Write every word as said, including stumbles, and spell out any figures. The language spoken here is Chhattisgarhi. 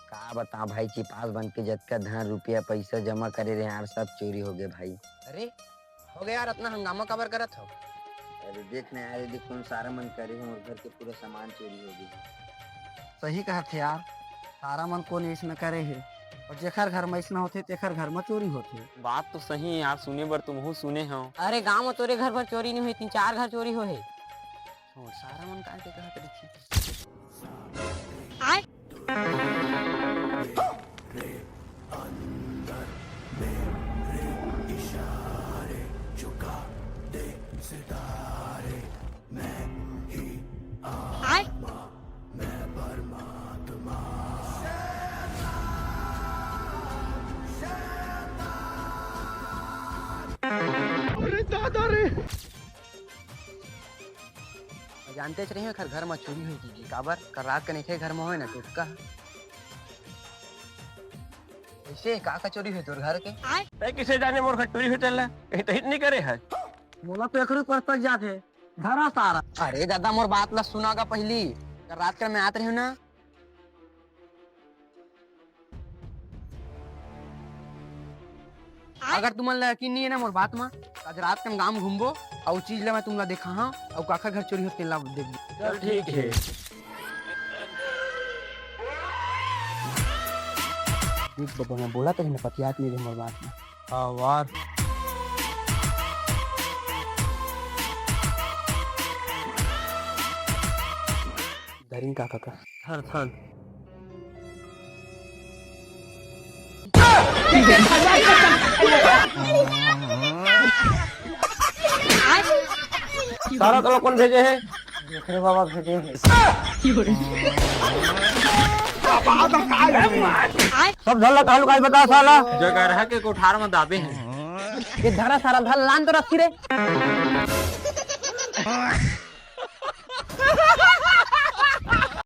का बता भाई, चिपास बन के जतका धन रुपया पैसा जमा करे रहे यार, सब चोरी हो गए भाई। अरे हो गया यार, इतना हंगामा काबर करत हो? अरे देख ना यार, ये देख कौन सारा मन करे हे, मोर घर के पूरा सामान चोरी हो गए। सही कहत हे यार, सारा मन कोन अइसना करे हे, और जेखर घर में अइसना होथे तेखर घर में चोरी होथे। बात तो सही है यार, सुने बर तुमहू सुने हो। अरे गांव में तोरे घर भर चोरी नहीं हुई, तीन चार घर चोरी हो हे। छोड़, सारा मन काहे के कहत रहिथे। अरे दादा रे। जानते च रही एखर घर में चोरी हुई जी, काबर? कल रात कन एके घर में होय ना टोटका। ऐसे का का चोरी हुई तोर घर के? तै किसे जाने मोर घर चोरी हुई तेला? कहीं तहित नहीं करे है। मोला तो एकरो पर तक जात है। धरा सारा। अरे दादा, मोर बात ला सुना गा पहली। कल रात कन मैं आत रही हूँ ना, अगर तुमन ला यकीन नहीं है ना मोर बात मा, आज रात कन गांव घूमबो, अउ चीज ला मैं तुमला देखा हाँ, अउ काखर घर चोरी होथे तेला देखबो। चल ठीक है। देख बबा, मैं बोला तो ना पतियात नहीं रहे मोर बात मा। हाँ वार। धरिन काका का। धर धन। सारा तोला कौन भेजे है? अरे बाबा भेजे है। सब झल्ला कालू काल बता साला। जगरहा के कोठार में दाबे हैं। ये धरा सारा धन लान तो रखी रे।